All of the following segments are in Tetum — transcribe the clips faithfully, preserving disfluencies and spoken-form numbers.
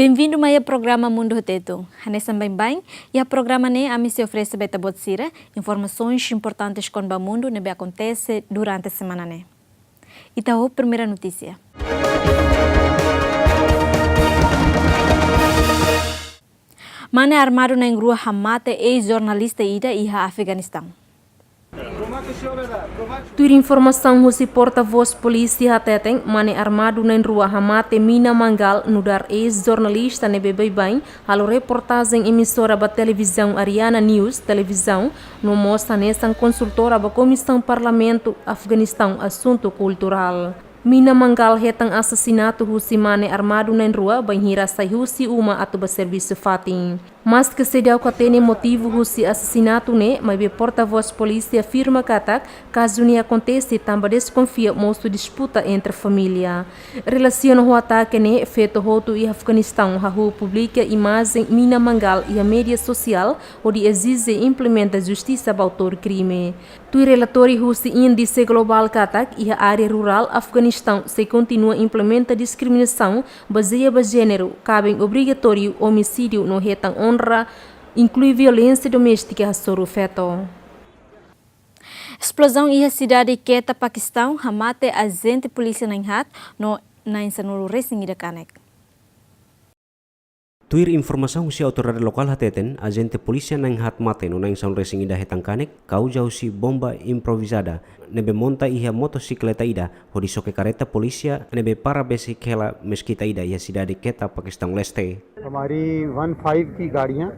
Bem-vindo mai iha programa Mundu ho Tetun. Hanesan baibain, iha programa ne'e ami sei oferese ba ita-boot sira informasaun importante kona-ba mundu ne'ebé akontese durante semana ne'e. Ita ho primeira notísia. Mane armadu na'in-rua hamate eis-jornalista ida iha Afeganistaun. Tuir informasaun husi porta-voz polísia hateten, mane armadu na'in-rua hamate mina mangal nu'udar eis-jornalista ne'ebé baibain halo reportajen emissora ba televizaun Ariana News televizaun, no mós hanesan konsultora ba Komisaun Parlamentu Afeganistaun Asuntu Kulturál. Mina mangal hetan asasinatu husi mane armadu na'in-rua bainhira sai husi uma atu ba servisu fatin. Maske seidauk hatene motivu husi asasinatu ne'e, maibé porta-voz polísia afirma katak kazu ne'e akontese tanba deskonfia mosu disputa entre família. Relasiona ho atake ne'e, feto hotu iha Afeganistaun hahú publika imajen mina mangal iha média sosiál, hodi ezije implementa justisa ba autór krime. Tuir relatóriu husi Índise Globál katak, iha área rurál Afeganistaun sei kontinua implementa diskriminasaun bazeia ba jéneru, kaben obrigatóriu omisídiu no hetan onra, inklui violénsia doméstika hasoru feto. Esplozaun iha sidade Quetta, Pakistaun, hamate ajente polísia na'in-haat no na'in-sanulu resin-ida kanek. Tuir informasaun husi autoridade lokál hateten, ajente polísia na'in-haat mate no na'in-sanulu resin-ida hetan kanek, kauza husi bomba improvizada, ne'ebé monta iha motosikleta ida, hodi xoke kareta polísia, ne'ebé para besik hela meskita ida iha sidade Quetta, Pakistaun leste. हमारी one five की गाड़ियाँ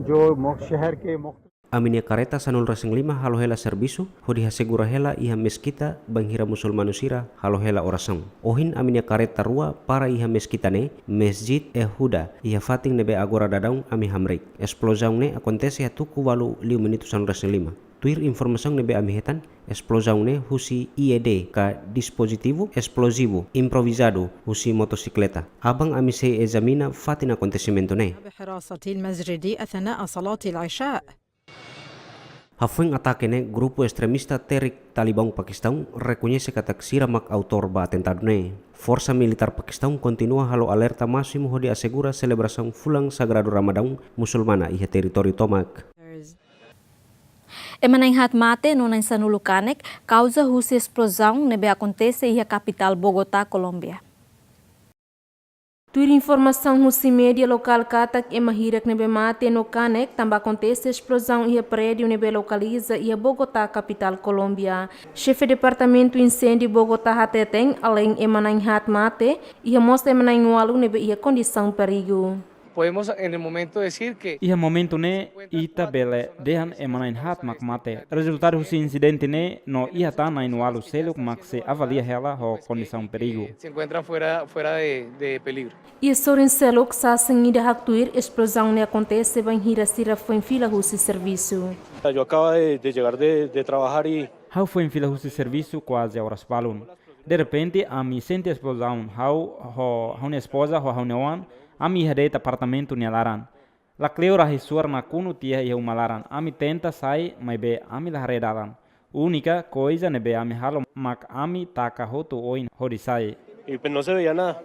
जो मो-, शहर के मुख्त- Ami-nia kareta sanulu resin-lima halo hela servisu, hodi hasegura hela iha meskita bainhira musulmanu sira halo hela orasaun. Ohin ami-nia kareta rua para iha meskita ne'e, Masjid e-Huda, iha fatin ne'ebé agora daudaun ami hamriik. Esplozaun ne'e akontese iha tuku ualu liu minutu sanulu resin-lima. Tuir informasaun ne'ebé ami hetan, esplozaun ne'e husi I E D ka dispozivu esplozivu improvizadu husi motosikleta. Aban ami sei ezamina fatin akontesimentu ne'e. بحراسة المسجد أثناء صلاة العشاء. Hafoin atake ne'e, grupu estremista Tehrik Taliban Pakistaun rekoñese katak sira mak autór ba atentadu ne'e. Forsa militár Pakistaun kontinua halo alerta másimu hodi asegura selebrasaun fulan sagradu Ramadaun musulmana iha territóriu tomak. Ema na'in-haat mate no na'in-sanulu kanek kauza husi esplozaun ne'ebé akontese iha kapitál Bogotá, Kolómbia. Tuir informasaun husi média lokál katak ema hirak ne'ebé mate no kanek tanba akontese esplozaun iha prédiu ne'ebé lokaliza iha Bogotá, kapitál Kolómbia. Xefe Departamentu Inséndiu Bogotá hateten, alein ema na'in-haat mate, iha mós ema na'in-ualu ne'ebé iha kondisaun perigu. Podemos en el momento decir que Iha momentu ne'e, ita bele dehan ema na'in-haat mak mate. Rezultadu husi insidente ne'e, no iha tan na'in-ualu seluk mak sei avalia hela ho kondisaun perigu. Se encuentran fuera, fuera de, de peligro. Iha sorin seluk, sasin ida haktuir, esplozaun ne'e akontese bainhira sira foin fila husi servisu. Yo acabo de, de llegar de, de trabajar y Ha'u foin fila husi servisu kuaze oras balun. De repente, ami sente esplozaun, ha'u ho ha'u-nia espoza ho ha'u-nia oan, ami iha de'it apartamentu nia laran. Lakleur ahi-suar nakonu tiha iha uma laran, ami tenta sai, maibé ami la haree dalan. Únika koiza ne'ebé ami halo mak ami taka hotu oin hodi sai. Y pues no se veía nada.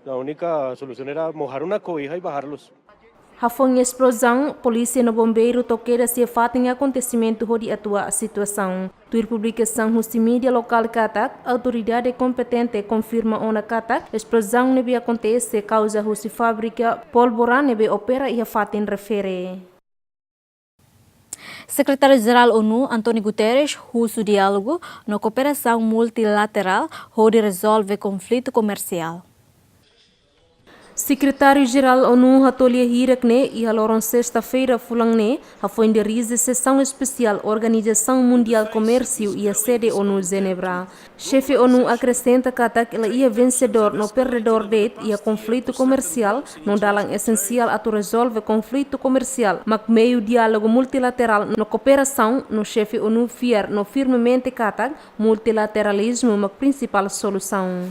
La única solución era mojar una cobija y bajarlos. Hafoin esplozaun, polísia no bombeiru to'o kedas iha fatin akontesimentu hodi atua situasaun. Tuir publikasaun husi média lokál katak, autoridade kompetente konfirma ona katak esplozaun ne'ebé akontese kauza husi fábrika pólvora ne'ebé opera iha fatin refere. Sekretáriu-Jerál ONU, António Guterres, husu diálogu no kooperasaun multilaterál hodi rezolve konflitu komersiál. Sekretáriu-Jerál ONU hato'o lia hirak ne'e iha loron sesta-feira fulan ne'e, hafoin dirije sesaun espesiál Organizasaun Mundiál Komérsiu iha sede ONU Jenebra. Xefe ONU akresenta katak la iha vensedór no perdedór de'it iha konflitu komersiál, no dalan esensiál atu rezolve konflitu komersiál mak meiu diálogu multilaterál no kooperasaun, no xefe ONU fiar no firmemente katak multilateralizmu mak prinsipál solusaun.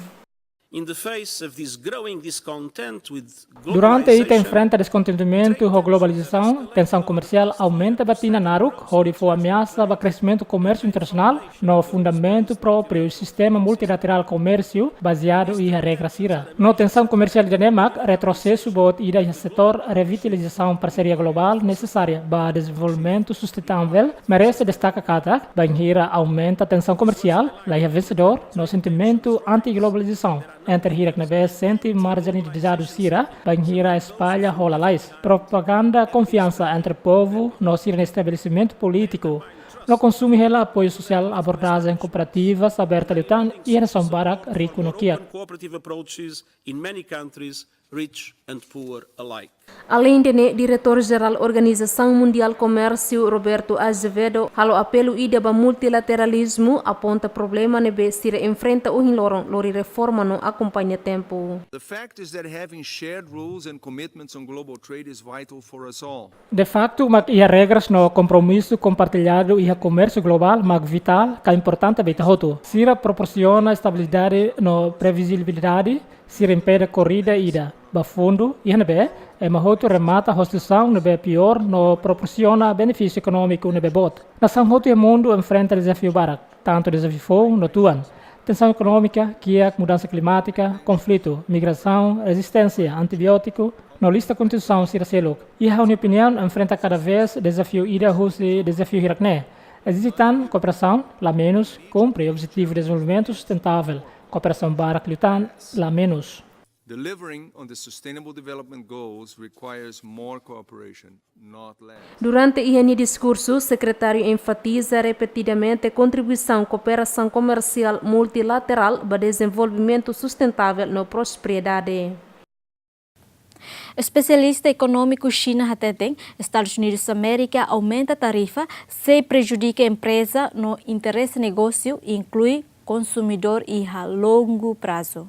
In the face of this growing discontent with Durante ita globalization, enfrenta deskontentementu ho globalizasaun, tensaun komersiál aumenta ba tinan naruk, hodi fó ameasa ba kreximentu komérsiu internasionál, no fundamentu própriu sistema multilaterál komérsiu bazeadu iha regra sira. No tensaun komersiál ida-ne'e mak retrosesu boot ida iha setór revitalizasaun parseria globál nesesária ba dezenvolvimentu sustentável, merese destaka katak, bainhira aumenta tensaun komersiál, la iha vensedór, no sentimentu anti-globalizasaun entre hirak ne'ebé sente marjinalizadu sira, bainhira espalla ho lalais. Propaganda konfiansa entre povu no sira-nia estabelesimentu polítiku, no konsume hela apoiu sosiál abordajen kooperativas aberta liután iha nasaun barak riku no kiak. Cooperative approaches in many countries, rich and poor alike. Aleinde ne'e, Diretór Jerál Organizasaun Mundiál Komérsiu, Roberto Azevedo, halo apelu ida ba multilateralizmu, aponta problema ne'ebé sira enfrenta ohin loron lori reforma no akompaña tempu. The fact is that having shared rules and commitments on global trade is vital for us all. De faktu, mak iha regras no kompromisu kompartilladu iha komérsiu globál mak vitál ka importante ba ita hotu. Sira proporsiona estabilidade no previzibilidade, sira impede korrida ida ba fundu, iha ne'ebé ema hotu remata ho situasaun ne'ebé piór no proporsiona benefísiu ekonómiku ne'ebé boot. Nasaun hotu iha mundu enfrenta dezafiu barak, tantu dezafiu foun no tuan. Tensaun ekonómika, kiak, mudansa klimátika, konflitu, migrasaun, rezisténsia antibiótiku, no lista kontinua sira seluk. Iha ha'u-nia opiniaun, enfrenta kada vez dezafiu ida husi dezafiu hirak ne'e. Ezije tan kooperasaun, la menus, kumpre Objetivu Dezenvolvimentu Sustentável. Kooperasaun barak liután, la menus. Delivering on the Sustainable Development Goals requires more cooperation, not less. Durante iha nia diskursu, sekretáriu enfatiza repetidamente kontribuisaun kooperasaun komersiál multilaterál ba dezenvolvimentu sustentável no prosperidade. Espesialista ekonómiku Xina hateten, Estadus Unidus Amérika aumenta tarifa sei prejudika empreza no interese negósiu, inklui konsumidór iha longu prazu.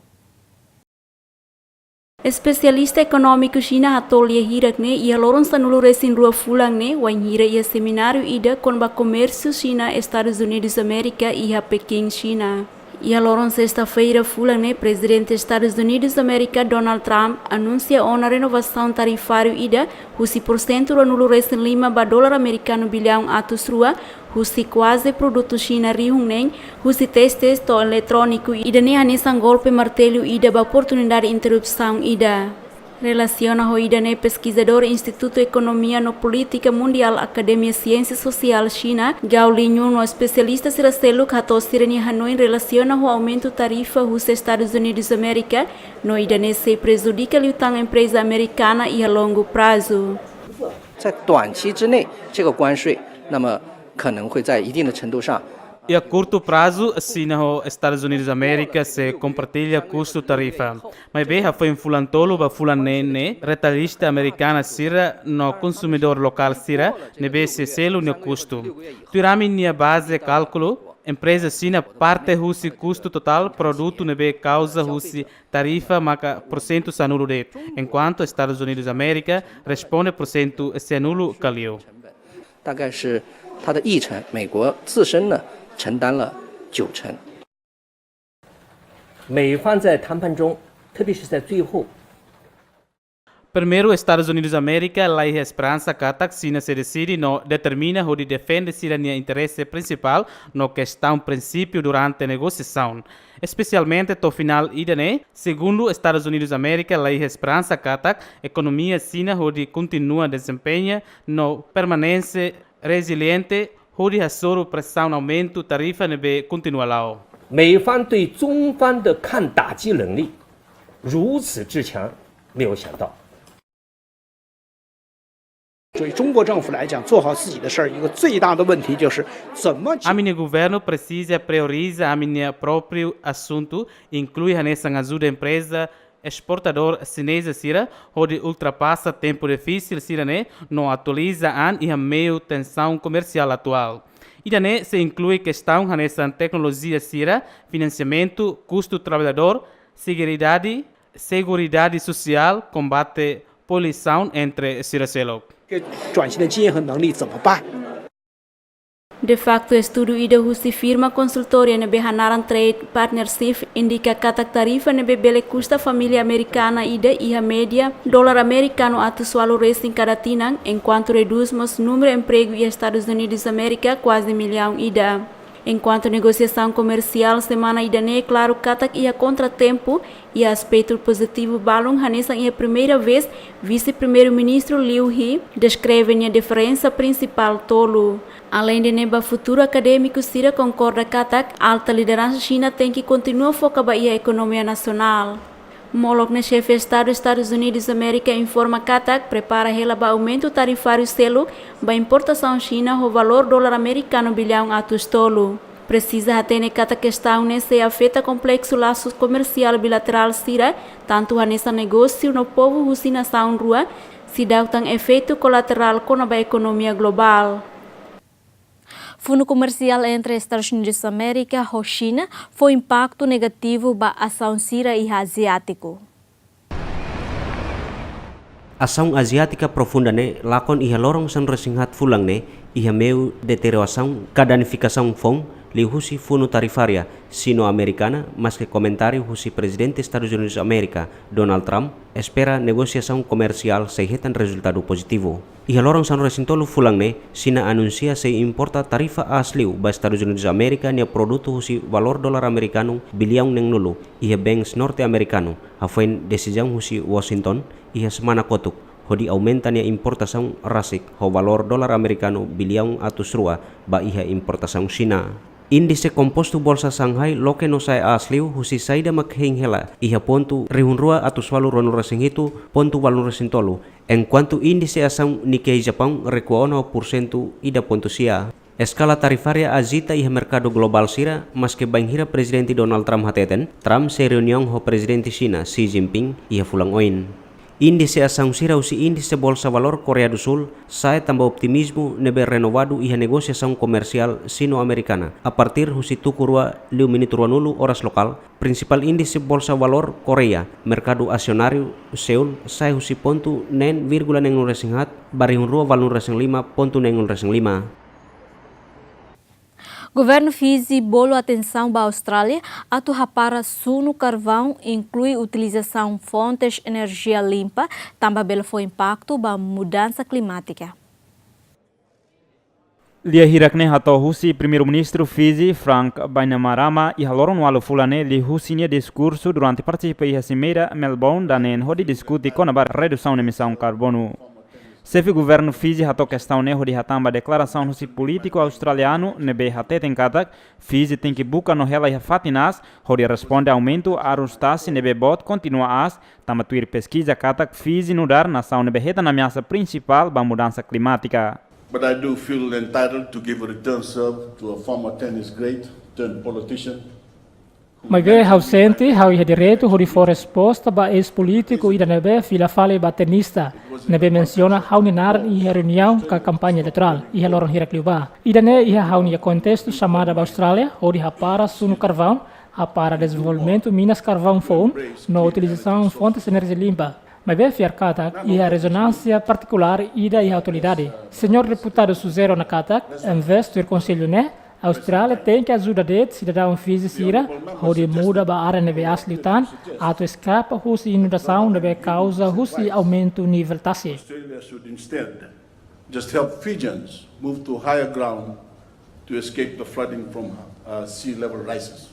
Espesialista ekonómiku Xina hato'o lia hirak-ne'e iha loron sanulu-resin-rua fulan ne'e, wainhira iha semináriu ida kona-ba komérsiu Xina-Estadus Unidus Amérika iha Pekin, Xina. Iha loron sesta-feira fulan ne'e, Prezidente Estadus Unidus Amérika, Donald Trump, anunsia ona renovasaun tarifáriu ida husi porsentu ruanulu-resin-lima ba dolar amerikanu biliaun atus rua, husi kuaze produtu Xina rihun neen, husi testes to'o eletróniku. Ida-ne'e hanesan golpe martelu ida ba oportunidade interrupsaun ida. Relasiona ho ida-ne'e, peskizadór Institutu Ekonomia no Polítika Mundiál Akademia Siénsia Sosiál Xina, Gao Lingyun, no espesialista sira seluk hato'o sira-nia hanoin relasiona ho aumentu tarifa husi Estadus Unidus Amérika, no ida-ne'e sei prejudika liután empreza amerikana iha longu prazu. 在短期之内，这个关税，那么可能会在一定的程度上 Iha kurtu prazu, Xina ho Estadus Unidus Amérika sei kompartilla kustu tarifa. Maibé, hafoin fulan tolu ba fulan neen ne'e, retaliista amerikana sira no konsumidór lokál sira ne'ebé sei selu nia kustu. Tuir ami-nia baze kálkulu, empreza Xina parte husi kustu totál produtu ne'ebé kauza husi tarifa maka porsentu sanulu de'it, enkuantu Estadus Unidus Amérika responde porsentu sianulu ka liu. 大概是它的议程，美国自身呢承担了九成。美方在谈判中，特别是在最后， Primeiru, Estadus Unidus Amérika la iha esperansa katak Xina sei deside no determina hodi defende sira-nia interese prinsipál no kestaun prinsípiu durante negosiasaun. Espesialmente to'o finál ida-ne'e, segundu, Estadus Unidus Amérika la iha esperansa katak ekonomia Xina hodi kontinua dezempeña no permanese reziliente hodi hasoru presaun aumentu tarifa ne'ebé kontinua la'o. 美方对中方的抗打击能力如此之强，没有想到。 对中国政府来讲，做好自己的事儿，一个最大的问题就是怎么去 Ami-nia governu presiza prioriza ami-nia própriu asuntu, inklui hanesan ajuda empreza esportadór xineza sira hodi ultrapasa tempu difisil sira-ne'e no atualiza an iha meiu tensaun komersiál atuál. Ida-ne'e sei inklui kestaun hanesan teknolojia sira, finansiamentu, kustu traballadór, seguridade, seguridade sosiál, kombate poluisaun, entre sira seluk. 这个转型的经验和能力怎么办？ De facto, estudu ida husi firma konsultoria ne'ebé hanaran Trade Partnership indika katak tarifa ne'ebé bele kusta família amerikana ida iha média dolar amerikanu atus ualu resin kada tinan, enkuantu redús mós númeru empregu iha Estadus Unidus Amérika kuaze millaun ida. Enkuantu negosiasaun komersiál semana ida-ne'e klaru katak iha kontratempu, iha aspetu pozitivu balun hanesan iha primeira vez, Vise-Primeiru-Ministru Liu He deskreve nia diferensa prinsipál tolu. Aleinde ne'e, ba futuru, akadémiku sira konkorda katak alta lideransa Xina tenke kontinua foka ba iha ekonomia nasionál. Molok ne'e, xefe Estadu Estadus Unidus Amérika informa katak prepara hela ba aumentu tarifáriu seluk ba importasaun Xina ho valór dolar amerikanu billaun atus tolu. Presiza hatene katak kestaun ne'e sei afeta kompleksu lasu komersiál bilaterál sira, tantu hanesan negósiu no povu husi nasaun rua, seidauk tan efeitu kolaterál kona-ba ekonomia globál. Fundu komersiál entre Estadus Unidus Amérika ho Xina fó impaktu negativu ba asaun sira iha Aziátiku. Asaun Aziátika Profunda ne'e lakon iha loron sanulu-resin-haat fulan ne'e, iha meiu deteriorasaun ka danifikasaun foun liuhusi fundu tarifária Sino-Amerikana, maske komentáriu husi Prezidente Estadus Unidus Amérika, Donald Trump, espera negosiasaun komersiál sei hetan rezultadu pozitivu. Iha loron sanulu-resin-tolu fulan ne'e, Xina anunsia sei importa tarifa aas liu ba Estadus Unidus Amérika nia produtu husi valór dolar amerikanu billaun neenulu iha banks norte-amerikanu, hafoin desizaun husi Washington iha semana kotuk, hodi aumenta nia importasaun rasik ho valór dolar amerikanu billaun atus rua ba iha importasaun Xina. Índise kompostu Bolsa Shanghai loke no sa'e aas liu husi saida mak hein hela iha pontu rihun rua atus ualu ruanulu-resin-hitu pontu ualunulu-resin-tolu, enkuantu índise asaun Nikkei Japaun rekua ona ho pursentu ida pontu sia. Eskala tarifária ajita iha merkadu globál sira, maske bainhira Prezidente Donald Trump hateten, Trump sei reuniaun ho Prezidente Xina, Xi Jinping, iha fulan oin. Índise asaun sira husi índise Bolsa Valór Koreia do Sul sa'e tanba optimizmu ne'ebé renovadu iha negosiasaun komersiál Sino-Amerikana, a partir husi tuku rua liu minutu ruanulu oras lokál, prinsipál índise Bolsa Valór Koreia, merkadu asionáriu Seoul, sa'e husi pontu neen vírgula neenulu-resin-haat ba rihun rua ualunulu-resin-lima pontu neenulu-resin-lima. Governu Fiji bolu atensaun ba Austrália atu hapara sunu karvaun, inklui utilizasaun fontes enerjia limpa, tanba bele fó impaktu ba mudansa klimátika. Lia hirak ne'e hato'o husi Primeiru-Ministru Fiji, Frank Bainimarama, iha loron ualu fulan ne'e liuhusi nia diskursu durante partisipa iha simeira Melbourne ida-ne'e hodi diskute kona-ba redusaun emisaun karbonu. Xefe Governu Fiji hato'o kestaun ne'e hodi hatán ba deklarasaun husi polítiku australianu ne'ebé hateten katak Fiji tenke buka no hela iha fatin aas hodi responde aumentu arus tasi ne'ebé boot kontinua aas, tanba tuir peskiza katak Fiji nu'udar nasaun ne'ebé hetan ameasa prinsipál ba mudansa klimátika. But I do feel entitled to give a return serve to a former tennis great turned politician. Maibé ha'u sente ha'u iha direitu hodi fó resposta ba eis-polítiku ida ne'ebé fila fali ba tenista ne'ebé mensiona ha'u-nia naran iha reuniaun ka kampaña eleitorál iha loron hirak liubá. Ida-ne'e iha ha'u-nia kontestu xamada ba Austrália hodi hapara sunu karvaun, hapara dezenvolvimentu minas karvaun foun no utilizasaun fontes enerjia limpa. Maibé fiar katak iha rezonánsia partikulár ida iha atualidade. Señór deputadu sujere ona katak, envezde tuir konsellu ne'e, Austrália tenke ajuda de'it sidadaun Fiji sira hodi muda ba área ne'ebé aas liután, atu eskapa husi inundasaun ne'ebé kauza husi aumentu nivel tasi. Australia should instead just help Fijians move to higher ground to escape the flooding from, uh, sea level rises.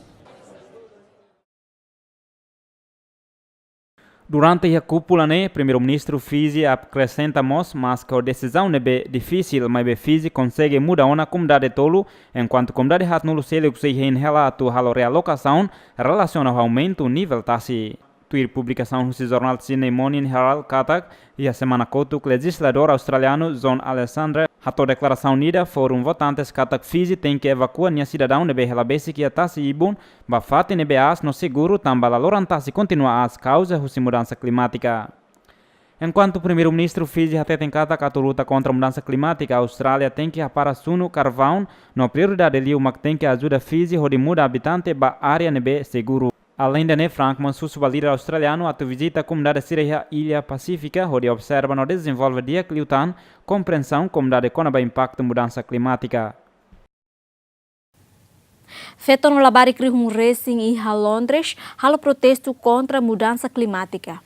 Durante iha kúpula ne'e, Primeiru-Ministru Fiji akresenta mós, maske ho desizaun ne'ebé difisil, maibé Fiji konsege muda ona komunidade tolu, enkuantu komunidade haatnulu seluk sei hein hela atu halo realokasaun relasiona ho aumentu nivel tasi. Tuir publikasaun husi jornál Sydney Morning Herald katak, iha semana kotuk lejizladór australianu John Alexander hato'o deklarasaun ida fórum votantes katak Fiji tenke evakua nia sidadaun ne'ebé hela besik iha tasi ibun ba fatin ne'ebé aas no seguru, tanba laloran tasi kontinua aas kauza husi mudansa klimátika. Enkuantu Primeiru-Ministru Fiji hateten katak atu luta kontra mudansa klimátika, Austrália tenke hapara sunu karvaun, no prioridade liu mak tenke ajuda Fiji hodi muda abitante ba área ne'ebé seguru. Aleinde ne'e, Frank mós husu ba líder australianu atu vizita komunidade sira iha illa Pasífika hodi observa no dezenvolve di'ak liután komprensaun komunidade kona-ba impaktu mudansa klimátika. Feto no labarik rihun resin iha Londres halo protestu kontra mudansa klimátika.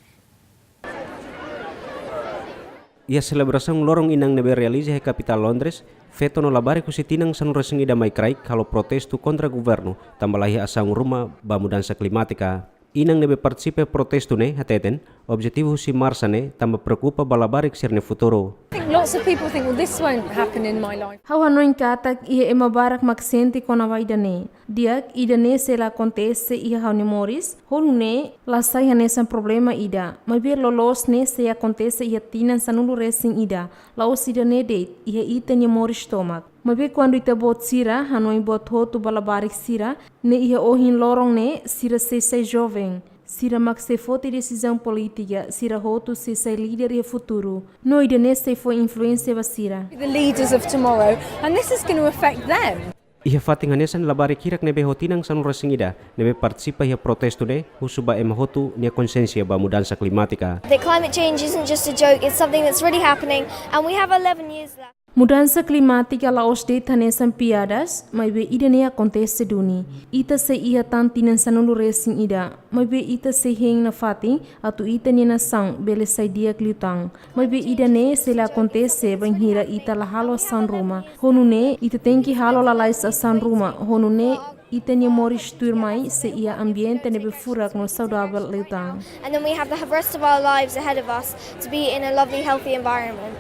Iha selebrasaun loron inan ne'ebé realiza iha kapitál Londres, feto no labarik husi tinan sanulu resin ida mai kraik halo protestu kontra governu, tanba laiha asaun ruma ba mudansa klimátika. Inan ne'ebé partisipa protestu ne'e hateten, objetivu husi marsa ne'e tanba preokupa ba labarik sira-nia futuru. I think lots of people think, "Well, this won't happen in my life." Ha'u hanoin katak iha ema barak mak sente kona-ba ida-ne'e. Di'ak, ida-ne'e sei la akontese iha ha'u-nia moris, ho nune'e la sai hanesan problema ida. Maibé loloos ne'e sei akontese iha tinan sanulu resin ida, la'ós ida-ne'e de'it, iha ita-nia moris tomak. Maibé kuandu ita-boot sira hanoin buat hotu ba labarik sira, ne'e iha ohin loron ne'e sira sei sai joven, sira mak sei foti desizaun polítika, sira hotu sei sai líder iha futuru. No ida-ne'e sei fó influénsia ba sira. The leaders of tomorrow, and this is gonna affect them. Iha fatin hanesan, labarik hirak ne'ebé ho tinan sanulu resin ida ne'ebé partisipa iha protestu ne'e husu ba ema hotu nia konsiénsia ba mudansa klimátika. That climate change isn't just a joke, it's something that's really happening, and we have eleven years left. Mudansa klimátika la'ós de'it hanesan piadas, maibé ida-ne'e akontese duni. Ita sei iha tan tinan sanulu resin ida, maibé ita sei hein nafatin atu ita-nia nasaun bele sai di'ak liután. Maibé ida-ne'e sei la akontese bainhira ita la halo asaun ruma. Ho nune'e, ita tenke halo lalais asaun ruma. Ho nune'e, ita-nia moris tuirmai sei iha ambiente ne'ebé furak no saudavel liután. And then we have the rest of our lives ahead of us to be in a lovely, healthy environment.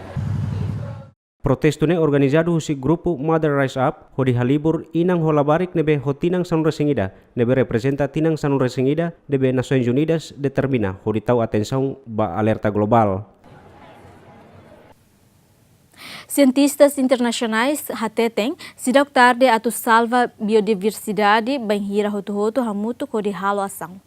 Protestu ne'e organizadu husi grupu Mother Rise Up, hodi halibur inan ho labarik ne'ebé ho tinan sanulu resin ida, ne'ebé reprezenta tinan sanulu resin ida ne'ebé Nasoins Unidas determina hodi tau atensaun ba alerta globál. Sientistas internasionais hateten, seidauk tarde atu salva biodiversidade bainhira hotu-hotu hamutuk hodi halo asaun.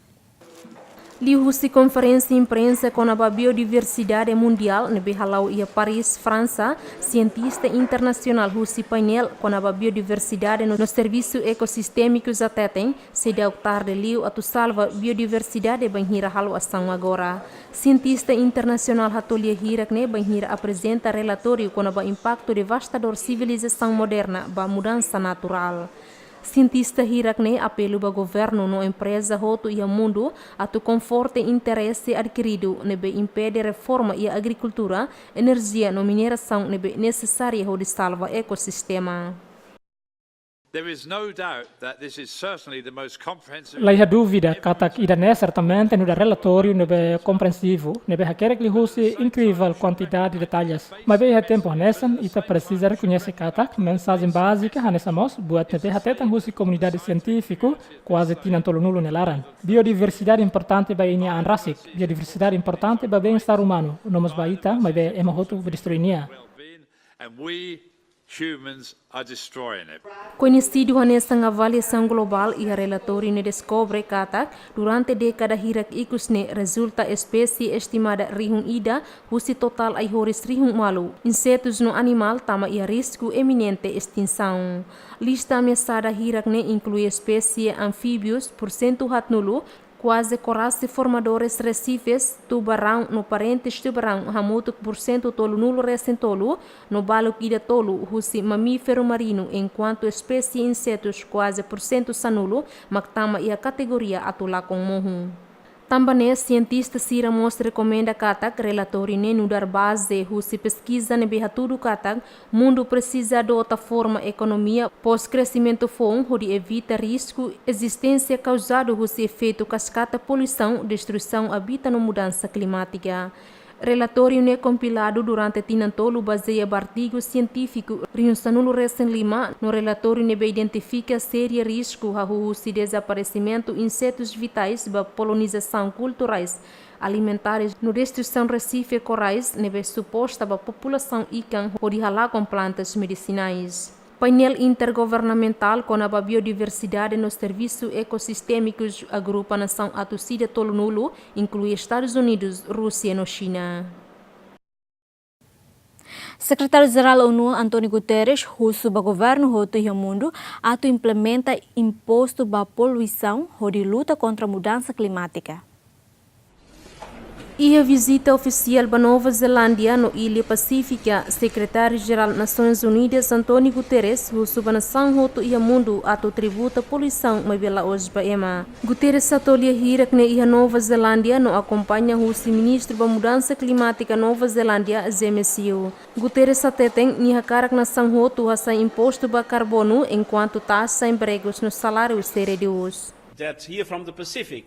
Liuhusi konferénsia imprensa kona-ba biodiversidade mundiál ne'ebé hala'o iha Paris, Fransa, sientista internasionál husi painél kona-ba biodiversidade no, no servisu ekosistémikus hateten, seidauk tarde liu atu salva biodiversidade bainhira halo asaun agora. Sientista internasionál hato'o lia hirak ne'e bainhira aprezenta relatóriu kona-ba impaktu devastadór sivilizasaun moderna ba mudansa naturál. Sientista hirak ne'e apelu ba governu no empreza hotu iha mundu atu konforta interese adkiridu ne'ebé impede reforma iha agrikultura, enerjia no minerasaun ne'ebé nesesária hodi salva ekosistema. There is no doubt that this is certainly the most comprehensive. Laiha dúvida katak ida-ne'e sertamente nu'udar relatóriu ne'ebé komprensivu, ne'ebé hakerek liuhusi inkrivel kuantidade detalle. Maibé iha tempu hanesan, ita presiza rekoñese katak mensajen bázika hanesan mós buat ne'ebé hateten husi komunidade sientífiku kuaze tinan tolunulu nia laran. Biodiversidade importante ba nia an rasik, biodiversidade importante ba bem-estar umanu, no mós ba ita, maibé ema hotu destrui nia. And we humans are destroying it. Koñesidu hanesan avaliasaun globál iha relatóriu ne'e deskobre katak, durante dékada hirak ikus ne'e rezulta espésie estimada rihun ida husi totál ai-horis rihun ualu, insetus no animál tama iha risku iminente estinsaun. Lista ameasada hirak ne'e inklui espésie anfíbius, porsentu haatnulu, kuaze korazi formadores resifes, tubaraun no parentes tubaraun hamutuk porsentu tolunulu resin tolu, no baluk ida tolu husi mamíferu marinu, enkuantu espésie insetus kuaze porsentu sanulu mak tama iha kategoria atu lakon mohu. Tanba ne'e, sientista sira mós rekomenda katak relatóriu ne'e nu'udar baze husi peskiza ne'ebé hatudu katak mundu presiza adota forma ekonomia pós-kresimentu foun hodi evita risku ezisténsia kauzadu husi efeitu kaskata poluisaun, destruisaun abita no mudansa klimátika. Relatóriu ne'e kompiladu durante tinan tolu bazeia ba artigu sientífiku rihun sanulu resin lima, no relatóriu ne'ebé identifika séria risku hahú husi dezaparesimentu insetus vitais ba polinizasaun kulturais, alimentares no destruisaun resife korais ne'ebé suposta ba populasaun ikan hodi halakon plantas medisinais. Painél intergovernamentál kona-ba biodiversidade no servisu ekosistémikus agrupa nasaun atus ida tolunulu, inklui Estadus Unidus, Rúsia no Xina. Sekretáriu Jerál ONU, António Guterres, husu ba governu hotu iha mundu atu implementa impostu ba poluisaun hodi luta kontra mudansa klimátika. Iha vizita ofisiál ba Nova Zelándia no Ilha Pasífika, Sekretáriu-Jerál Nasoins Unidas António Guterres husu ba nasaun hotu iha mundu atu tributa poluisaun maibé la'ós ba ema. Guterres hato'o lia hirak ne'e iha Nova Zelándia no akompaña husi Ministru ba Mudansa Klimátika Nova Zelándia, James Yeo. Guterres hateten nia hakarak nasaun hotu hasai impostu ba karbonu, enkuantu taxa empregos no saláriu sei redús. That here from the Pacific,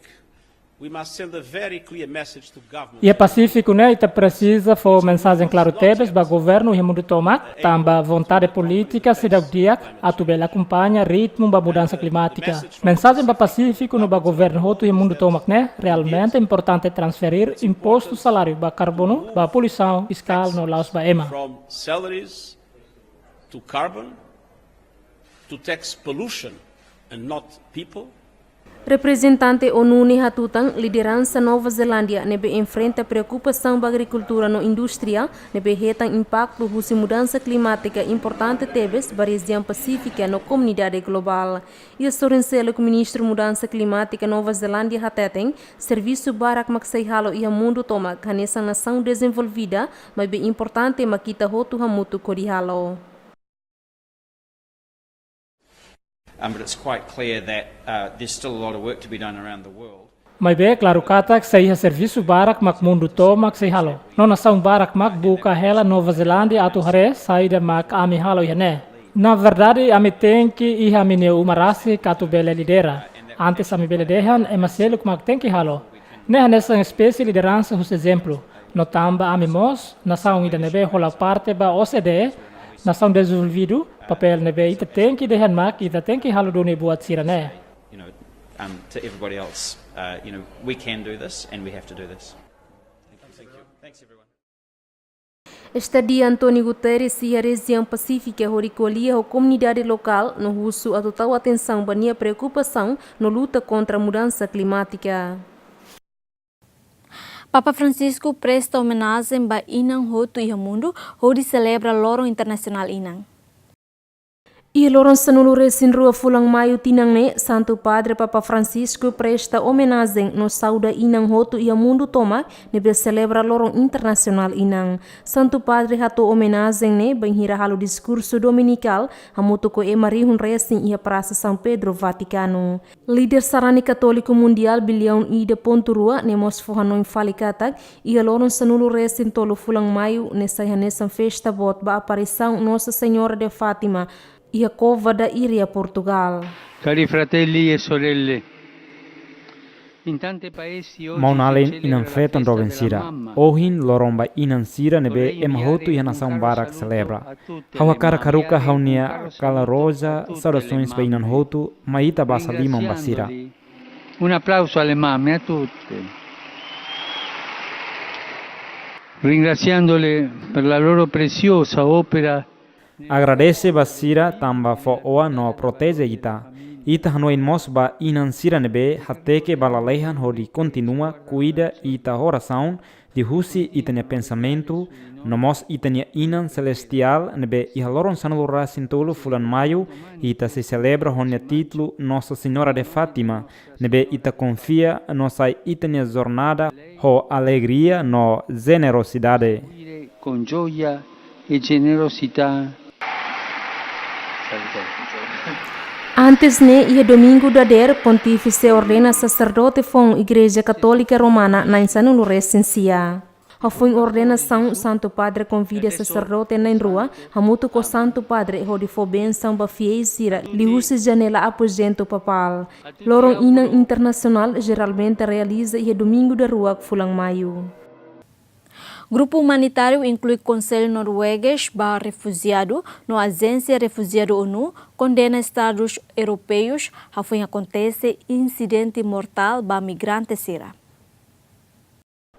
we must send a very clear message to government. Iha Pasífiku ne'e ita presiza fó mensajen klaru tebes ba governu iha mundu tomak, tanba vontade polítika seidauk di'ak atu bele akompaña ritmu ba mudansa klimátika. Mensajen ba Pasífiku no ba governu hotu iha mundu tomak ne'e, realmente importante transferir impostu saláriu ba karbonu, ba poluisaun fiskál no la'ós ba ema. From salaries to carbon, to tax pollution and not people. Reprezentante ONU ne'e hatutan lideransa Nova Zelándia ne'ebé enfrenta preokupasaun ba agrikultura no indústria ne'ebé hetan impaktu husi mudansa klimátika importante tebes ba rejiaun Pasífika no komunidade globál. Iha sorin seluk, Ministru Mudansa Klimátika Nova Zelándia hateten, servisu barak mak sei halo iha mundu tomak, hanesan nasaun dezenvolvida, maibé importante mak ita hotu hamutuk hodi halo. Um, but it's quite clear that, uh, there's still a lot of work to be done around the world. Maibé klaru katak sei iha servisu barak mak mundu tomak sei halo. No nasaun barak mak buka hela Nova Zelándia atu haree saida mak ami halo iha ne'e. Na verdade, ami tenke iha ami-nia uma rasik atu bele lidera. Antes ami bele dehan, ema seluk mak tenke halo. Ne'e hanesan espésie lideransa husi ezemplu. No tanba ami mós nasaun ida ne'ebé hola parte ba O C D E, nasaun dezenvolvidu, papél ne'ebé ita tenke dehan mak ita tenke halo duni buat sira-ne'e. You know, um, to everybody else, uh, you know, we can do this and we have to do this. Thank you. Thanks, everyone. Estadia António Guterres iha rejiaun Pasífika hodi ko'alia ho komunidade lokál no husu atu tau atensaun ba nia preokupasaun no luta kontra mudansa klimátika. Papa Francisco presta omenajen ba inan hotu iha mundu hodi selebra Loron Internasionál Inan. Iha loron sanulu-resin-rua fulan Maiu tinan ne'e, Santu Padre Papa Francisco presta omenajen no sauda inan hotu iha mundu tomak ne'ebé selebra Loron Internasionál Inan. Santu Padre hato'o omenajen ne'e bainhira halo diskursu dominikál hamutuk ho ema rihun resin iha Prasa São Pedro, Vatikanu. Líder sarani katóliku mundiál biliaun ida pontu rua ne'e mós fó hanoin fali katak, iha loron sanulu-resin-tolu fulan Maiu ne'e sai hanesan festa boot ba aparisaun Nossa Senhora de Fátima iha Cova da Iria, Portugal. Cari fratelli e sorelle, in tante paesi oggi si celebra la festa della mamma. Maun-alin inan-feton doben sira, ohin loron ba inan sira ne'ebé ema hotu iha nasaun barak selebra. Ha'u hakarak haruka ha'u-nia kala roja saudasoens ba inan hotu, mai ita basa liman ba sira. Un applauso alle mamme, a tutte. Ringraziandole per la loro preziosa opera. Agradese ba sira tanba fó-oan no proteje ita. Ita hanoin mós ba inan sira ne'ebé hateke ba lalehan hodi kontinua kuida ita ho orasaun, liuhusi ita-nia pensamentu, no mós ita-nia Inan Selestiál ne'ebé iha loron sanulu-resin-tolu fulan Maiu, ita sei selebra ho nia títulu Nossa Senhora de Fátima, ne'ebé ita konfia no sai ita-nia jornada ho alegria no jenerosidade. Con gioia e generosità. Antes ne'e, iha domingu dadeer, Pontífise ordena saserdote foun Igreja Katólika Romana na'in sanulu-resin-sia. Hafoin ordenasaun, Santu Padre konvida saserdote na'in-rua hamutuk ho Santu Padre hodi fó bensaun ba fiéis sira liuhusi janela apojentu papál. Loron Inan Internasionál jeralmente realiza iha domingu daruak fulan Maiu. Grupu umanitáriu inklui Konsellu Norueges ba Refujiadu no Ajénsia Refujiadu ONU kondena Estadus Europeus hafoin akontese insidente mortál ba migrante sira.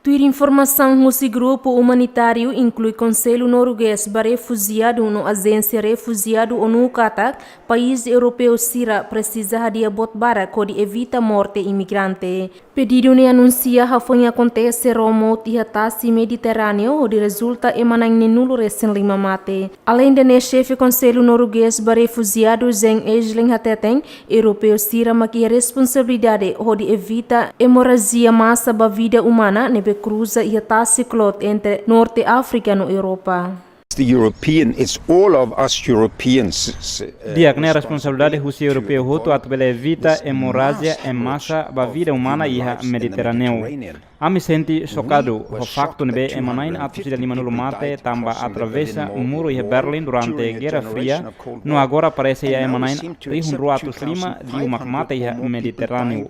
Tuir informasaun husi grupu umanitáriu inklui Konsellu Norueges ba Refujiadu no Ajénsia Refujiadu ONU katak, país europeu sira presiza hadi'a boot barak hodi evita morte imigrante. Pedidu ne'e anunsia hafoin akontese ró mout iha tasi Mediterráneu hodi rezulta ema na'in-neenulu-resin-lima mate. Aleinde ne'e, xefe Konsellu Norueges ba Refujiadu, Jens Egeland, hateten, europeu sira mak iha responsabilidade hodi evita emorrajia masa ba vida umana ne'ebé Kruza iha tasi kloot entre Norte Áfrika no Europa. The European, it's all of us Europeans. Di'ak, ne'e responsabilidade husi europeu hotu atu bele evita emorrajia em massa ba vida umana iha Mediterráneu. Ami sente xokadu ho faktu ne'ebé ema na'in atus ida limanulu mate tanba atravesa muru iha Berlin durante Guerra Fria, no agora parese iha ema na'in rihun rua atus lima liu mak mate iha Mediterráneu.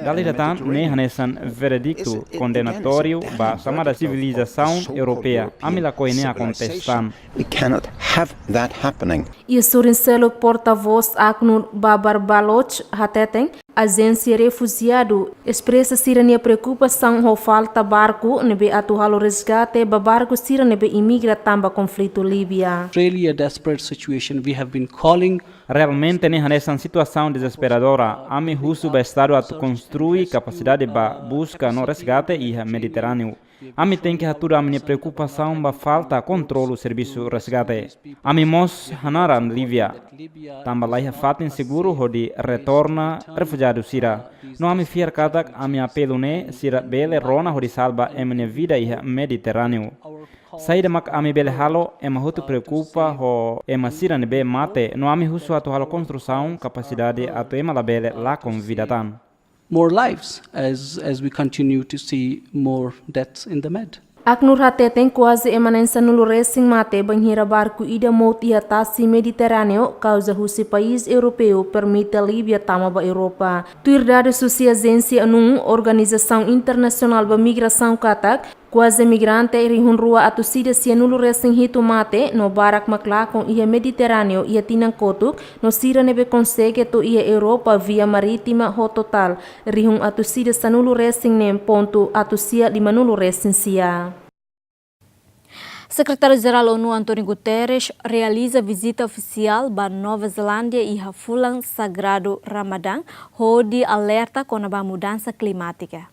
Dala ida tan ne'e hanesan verediktu kondenatóriu ba xamada sivilizasaun europeia. Ami lakohi ne'e akontese tan. We cannot have that happening. Iha sorin seluk, portavós ACNUR Babar Baloch hateten, ajénsia refujiadu espresa sira-nia preokupasaun ho falta barku ne'ebé atu halo resgate ba barku sira ne'ebé imigra tanba konflitu Líbia. Really a desperate situation. We have been calling. Realmente ne'e hanesan situasaun dezesperadora. Ami husu ba Estadu atu konstrui kapasidade ba buska no resgate iha Mediterráneu. Ami tenke hatudu ami-nia preokupasaun ba falta kontrolu servisu resgate. Ami mós hanaran Líbia, tanba laiha fatin seguru hodi retorna refujiadu sira. No ami fiar katak ami apelu ne'e sira bele rona hodi salva ema nia vida iha Mediterráneu. Saida mak ami bele halo, ema hotu preokupa ho ema sira ne'ebé mate, no ami husu atu halo konstrusaun kapasidade atu ema labele lakon vida tan. More lives as, as we continue to see more deaths in the Med. ACNUR hateten kuaze ema na'in sanulu resin mate bainhira barku ida mout iha tasi Mediterráneu kauza husi país europeu permite Líbia tama ba Europa. Tuir dadus husi ajénsia ACNUR, Organizasaun Internasionál ba Migrasaun, katak kuaze migrante rihun rua atus ida sianulu resin hitu mate, no barak mak lakon iha Mediterráneu iha tinan kotuk, no sira ne'ebé konsege to'o iha Europa via marítima ho totál rihun atus ida sanulu resin neen pontu atus sia limanulu resin sia. Sekretáriu-Jerál ONU António Guterres realiza vizita ofisiál ba Nova Zelándia iha fulan sagradu Ramadán, hodi alerta kona-ba mudansa klimátika.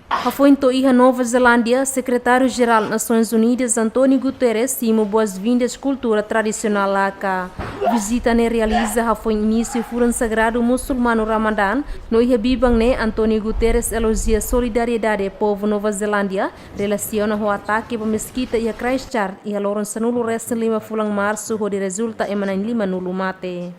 Hafoin to'o iha Nova Zelándia, Sekretáriu-Jerál Nasoins Unidas António Guterres simu boas-vindas kultura tradisionál Laka. Vizita ne'e realiza hafoin inísiu fulan sagradu musulmanu Ramadán, no iha biban ne'e António Guterres elojia solidariedade povu Nova Zelándia relasiona ho atake ba meskita iha Christchurch iha loron sanulu resin lima fulan Marsu, hodi rezulta ema na'in limanulu mate.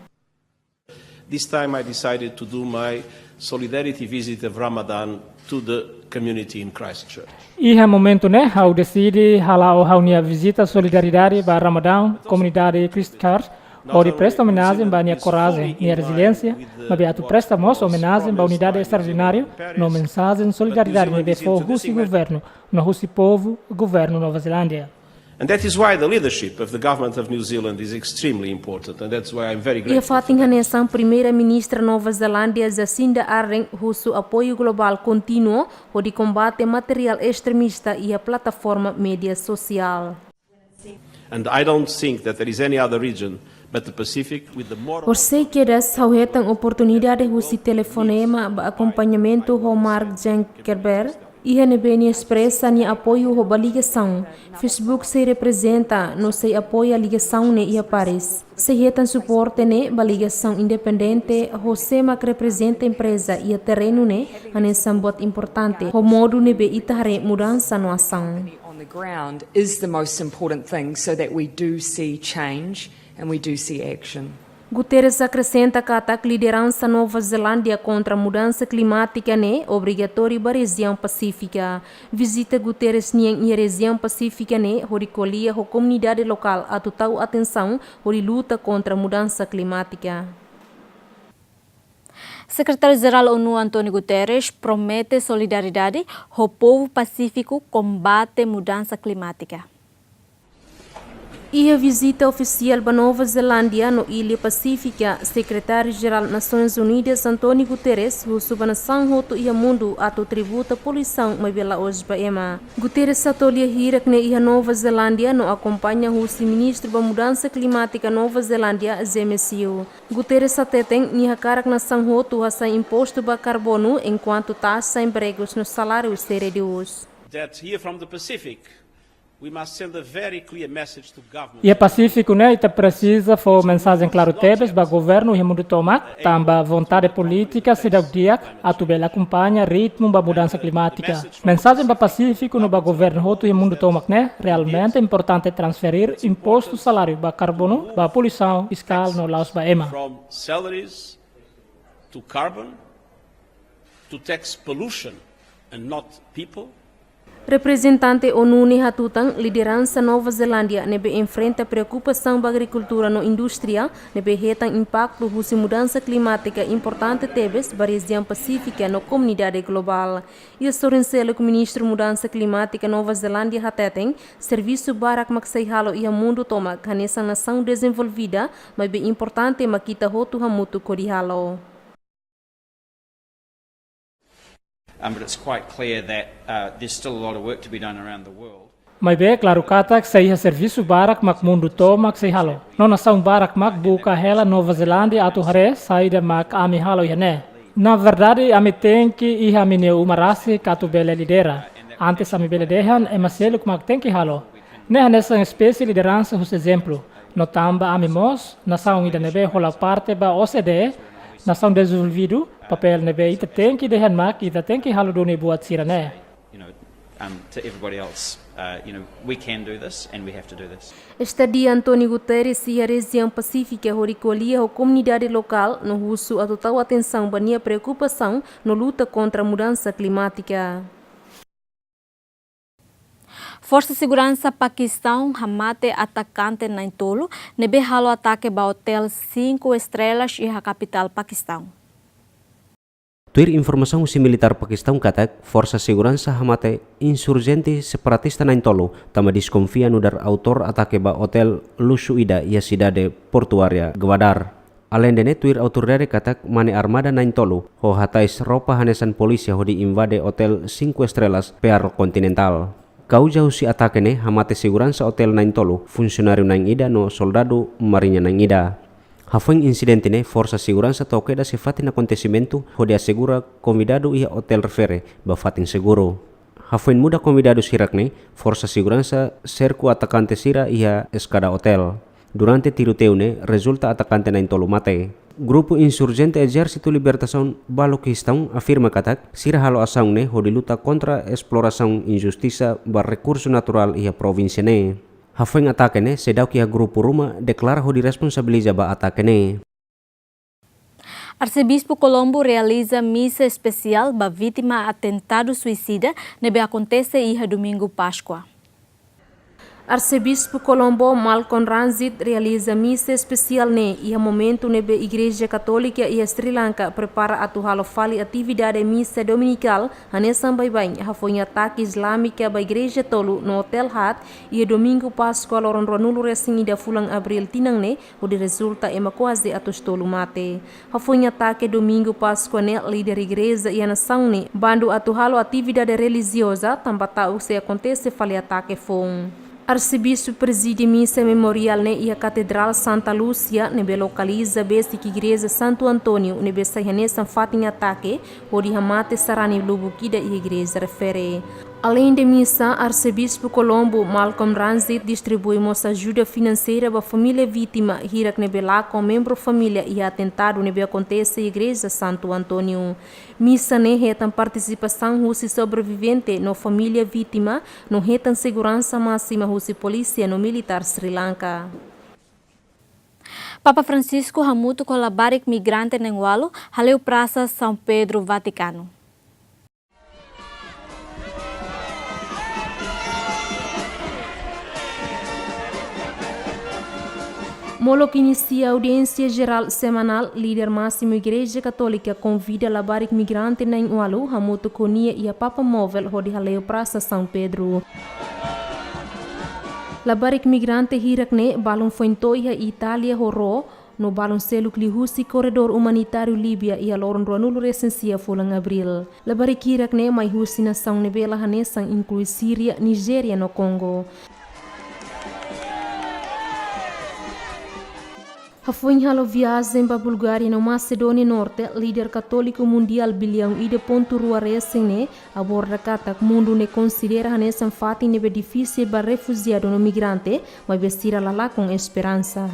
This time I decided to do my solidarity visit of Ramadan to the community in Christchurch. Iha momentu ne'e, ha'u deside hala'o ha'u-nia vizita solidariedade ba Ramadán komunidade Christchurch, hodi presta omenajen ba nia korajen, nia reziliénsia, maibé atu presta mós omenajen ba unidade estraordinária, no mensajen solidariedade ne'ebé fó husi governu, no husi povu, governu Nova Zelándia. And that is why the leadership of the government of New Zealand is extremely important, and that's why I'm very grateful. Iha fatin hanesan, Primeira-Ministra Nova Zelándia, Jacinda Ardern, husu apoiu globál kontínuu hodi kombate materiál estremista iha plataforma média sosiál. And I don't think that there is any other region but the Pacific with the moral. Horisehik kedas, ha'u hetan oportunidade husi telefonema ba akompañamentu ho Mark Zuckerberg, iha ne'ebé nia espresa nia apoiu ho ba ligasaun. Facebook sei reprezenta no sei apoia ligasaun ne'e iha Paris. Sei hetan suporte ne'e ba ligasaun independente ho sé mak reprezenta empreza iha terrenu ne'e, hanesan buat importante ho modu ne'ebé ita haree mudansa no asaun. On the ground is the most important thing so that we do see change and we do see action. Guterres akresenta katak lideransa Nova Zelándia kontra mudansa klimátika ne'e obrigatóriu ba rejiaun Pasífika. Vizita Guterres nian iha rejiaun Pasífika ne'e hodi ko'alia ho komunidade lokál atu tau atensaun hodi luta kontra mudansa klimátika. Sekretáriu-Jerál ONU António Guterres promete solidariedade ho povu Pasífiku kombate mudansa klimátika. Iha vizita ofisiál ba Nova Zelándia no illa Pasífika, Sekretáriu-Jerál Nasoins Unidas António Guterres husu ba nasaun hotu iha mundu atu tributa poluisaun maibé la'ós ba ema. Guterres atu lia hirak ne'e iha Nova Zelándia no akompaña husi Ministru ba Mudansa Klimátika Nova Zelándia, James Yeo. Guterres hateten nia hakarak nasaun hotu hasai impostu ba karbonu, enkuantu taxa empregos no saláriu sei redús. That here from the Pacific, We must send a very clear message to government. Iha Pasífiku ne'e ita presiza fó mensajen klaru tebes ba governu iha mundu tomak, tanba vontade polítika seidauk di'ak atu bele akompaña ritmu ba mudansa klimátika. Mensajen ba Pasífiku no ba governu hotu iha mundu tomak ne'e, realmente importante transferir impostu saláriu ba karbonu, ba poluisaun fiskál no la'ós ba ema. From salaries to carbon to tax pollution and not people. Reprezentante ONU ne'e hatutan lideransa Nova Zelándia ne'ebé enfrenta preokupasaun ba agrikultura no indústria ne'ebé hetan impaktu husi mudansa klimátika importante tebes ba rejiaun Pasífika no komunidade globál. Iha sorin seluk, Ministru Mudansa Klimátika Nova Zelándia hateten, servisu barak mak sei halo iha mundu tomak, hanesan nasaun dezenvolvida, maibé importante mak ita hotu hamutuk hodi halo. Um, but it's quite clear that, uh, there's still a lot of work to be done around the world. Maibé klaru katak sei iha servisu barak mak mundu tomak sei halo. No nasaun barak mak buka hela Nova Zelándia atu haree saida mak ami halo iha ne'e. Na verdade, ami tenke iha ami-nia uma rasik atu bele lidera. Antes ami bele dehan, ema seluk mak tenke halo. Ne'e hanesan espésie lideransa husi ezemplu. No tanba ami mós nasaun ida ne'ebé hola parte ba O C D E, nasaun dezenvolvidu, papél ne'ebé ita tenke dehan mak ita tenke halo duni buat sira-ne'e. You know, um, to everybody else, uh, you know, we can do this and we have to do this. Estadia António Guterres iha rejiaun Pasífika hodi ko'alia ho komunidade lokál no husu atu tau atensaun ba nia preokupasaun no luta kontra mudansa klimátika. Forsa Seguransa Pakistaun hamate atakante na'in-tolu ne'ebé halo atake ba otél cinco estrelas iha kapitál Pakistaun. Tuir informasaun husi militár Pakistaun katak, Forsa Seguransa hamate insurjente separatista na'in-tolu, tanba deskonfia nu'udar autór atake ba otél luxu ida iha sidade portuária Gwadar. Aleinde ne'e, tuir autoridade katak, mane armada na'in-tolu, ho hatais roupa hanesan polísia hodi invade otél cinco estrelas Pearl Continental. Kauza husi atake ne'e, hamate seguransa otél na'in-tolu, funsionáriu na'in-ida no soldadu mariña na'in-ida. Hafoin insidente ne'e, Forsa Seguransa to'o kedas iha fatin akontesimentu hodi asegura konvidadu iha otél refere ba fatin seguru. Hafoin muda konvidadu sira-ne'e, Forsa Seguransa serku atakante sira iha eskada otél. Durante tiroteiu ne'e, rezulta atakante na'in-tolu mate. Grupu insurjente Ezérsitu Libertasaun Baluchistan afirma katak, sira halo asaun ne'e hodi luta kontra esplorasaun injustisa ba rekursu naturál iha provínsia ne'e. Hafoin atake ne'e, seidauk iha grupu ruma deklara hodi responsabiliza ba atake ne'e. Arsebispu Colombo realiza misa espesiál ba vítima atentadu suisida ne'ebé akontese iha Domingu Páskua. Arsebispu Colombo Malcolm Ranjith realiza misa espesiál ne'e iha momentu ne'ebé Igreja Katólika iha Sri Lanka prepara atu halo fali atividade misa dominikál hanesan baibain, hafoin atake Islímika ba igreja tolu no otél haat iha Domingu Páskua loron ruanulu-resin-ida fulan Abríl tinan ne'e, hodi rezulta ema kuaze atus tolu mate. Hafoin atake Domingu Páskua ne'e, líder igreja iha nasaun ne'e bandu atu halo atividade relijioza, tanba ta'uk sei akontese fali atake foun. Arsebispu prezide misa memoriál ne'e iha Katedrál Santa Lúcia, ne'ebé lokaliza besik Igreja Santu Antóniu, ne'ebé sai hanesan fatin atake, hodi hamate sarani lubuk ida iha igreja refere. Aleinde misa, Arsebispu Colombo Malcolm Ranjith distribui mós ajuda finanseira ba família vítima hirak ne'ebé lakon membru família iha atentadu ne'ebé akontese iha Igreja Santu Antóniu. Misa ne'e hetan partisipasaun husi sobrevivente no família vítima, no hetan seguransa másima husi polísia no militár Sri Lanka. Papa Francisco hamutuk ho labarik migrante na'in-ualu hale'u Prasa São Pedro, Vatikanu. Molok inisia audiénsia jerál semanál, líder másimu Igreja Katólika konvida labarik migrante na'in-ualu hamutuk ho nia iha Papa Móvel hodi hale'u Prasa São Pedro. Labarik migrante hirak-ne'e balun foin to'o iha Itália ho ró, no balun seluk liuhusi korredór umanitáriu Líbia iha loron ruanulu-resin-sia fulan Abríl. Labarik hirak-ne'e mai husi nasaun ne'ebé la hanesan, inklui Síria, Nijéria no Kongo. Hafoin halo viajen ba Bulgária no Macedónia Norte, líder katóliku mundiál biliaun ida pontu rua resin ne'e aborda katak mundu ne'e konsidera hanesan fatin ne'ebé difisil ba refujiadu no migrante, maibé sira la lakon esperansa.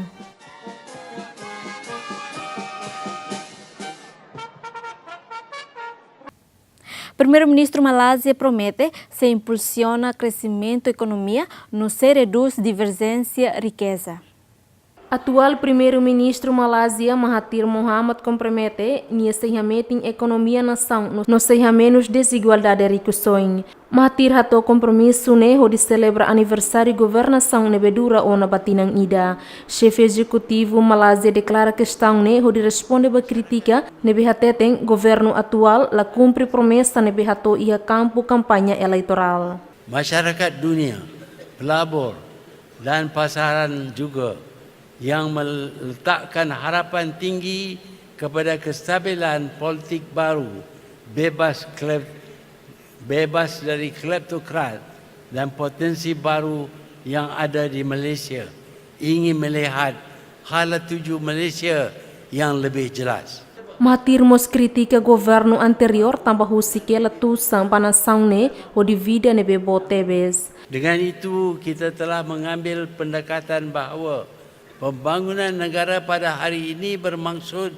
Primeiru-Ministru Malázia promete sei impulsiona kresimentu ekonomia no sei redús diverjénsia rikeza. Atuál Primeiru-Ministru Malázia, Mahathir Mohamad, kompromete nia sei hametin ekonomia nasaun no, no sei hamenus dezigualdade rikusoin. Mahathir hato'o kompromisu ne'e hodi selebra aniversáriu governasaun ne'ebé dura ona ba tinan ida. Xefe ezekutivu Malázia deklara kestaun ne'e hodi responde ba krítika ne'ebé hateten governu atuál la kumpre promesa ne'ebé hato'o iha kampu kampaña eleitorál. Masyarakat dunia, pelabur, dan pasaran juga yang meletakkan harapan tinggi kepada kestabilan politik baru, bebas klep-, bebas dari kleptokrat dan potensi baru yang ada di Malaysia, ingin melihat hala tuju Malaysia yang lebih jelas. Mahathir mós kritika governu anteriór tanba husik hela tusan ba nasaun ne'e hodi vida ne'ebé boot tebes. Dengan itu, kita telah mengambil pendekatan bahawa pembangunan negara pada hari ini bermaksud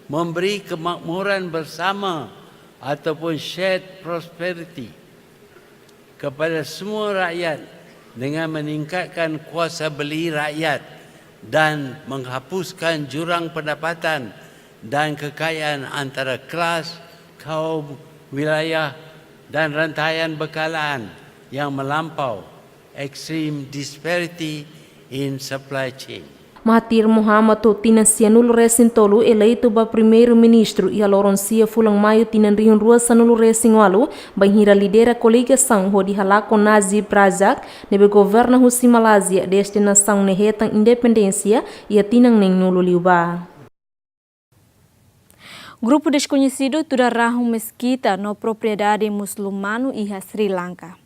memberi kemakmuran bersama ataupun shared prosperity kepada semua rakyat dengan meningkatkan kuasa beli rakyat dan menghapuskan jurang pendapatan dan kekayaan antara kelas, kaum, wilayah, dan rantaian bekalan yang melampau, extreme disparity in supply chain. Mahathir Mohamad to'o tinan sianulu resin tolu eleitu ba Primeiru-Ministru iha loron sia fulan Maiu tinan rihun rua sanulu resin ualu, bainhira lidera koligasaun hodi halakon Najib Razak, ne'ebé governa husi Malázia dezde nasaun ne'e hetan independénsia iha tinan neenulu liubá. Grupu deskoñesidu tuda rahun meskita no propriedade musulmanu iha Sri Lanka.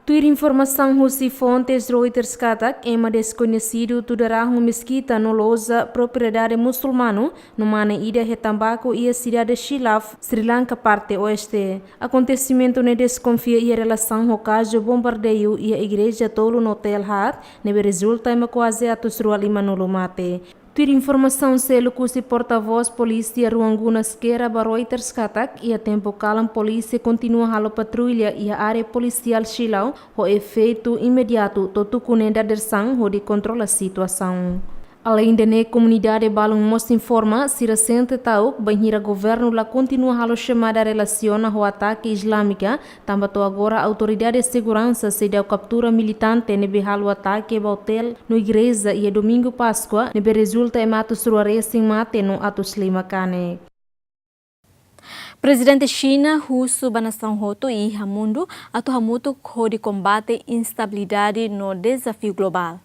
Tuir informasaun husi fontes Reuters katak, ema deskoñesidu tuda rahun meskita no loja propriedade musulmanu no mane ida hetan baku iha sidade Shillong, Sri Lanka, parte oeste. Akontesimentu ne'e deskonfia iha relasaun ho kazu bombardeiu iha igreja tolu no otél haat, ne'ebé rezulta ema kuaze atus rua limanulu mate. Tuir informasaun seluk husi portavós polísia Ruang Guna Skera ba Reuters katak, iha tempu kalan polísia kontinua halo patrulla iha área polisiál Shillong ho efeitu imediatu to'o tuku ne'e dadeer-saan hodi kontrola situasaun. Aleinde ne'e, komunidade balun mós informa sira sente ta'uk bainhira governu la kontinua halo xamada relasiona ho atake islámika, tanba to'o agora autoridade seguransa seidauk kaptura militante ne'ebé halo atake ba otél no igreja iha Domingu Páskua, ne'ebé rezulta ema atus rua resin mate no atus lima kanek. Prezidente Xina husu ba nasaun hotu iha mundu atu hamutuk hodi kombate instabilidade no dezafiu globál.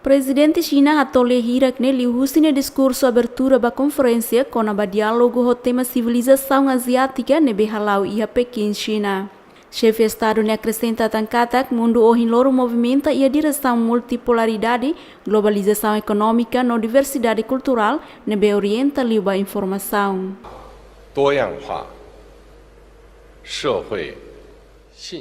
Prezidente Xina hato'o lia hirak ne'e liuhusi nia diskursu abertura ba konferénsia kona-ba diálogu ho tema sivilizasaun aziátika ne'ebé hala'o iha Pekin, Xina. Xefe Estadu ne'e akresenta tan katak mundu ohin loron movimenta iha diresaun multipolaridade, globalizasaun ekonómika no diversidade kulturál ne'ebé orienta liu ba informasaun. 多样化社会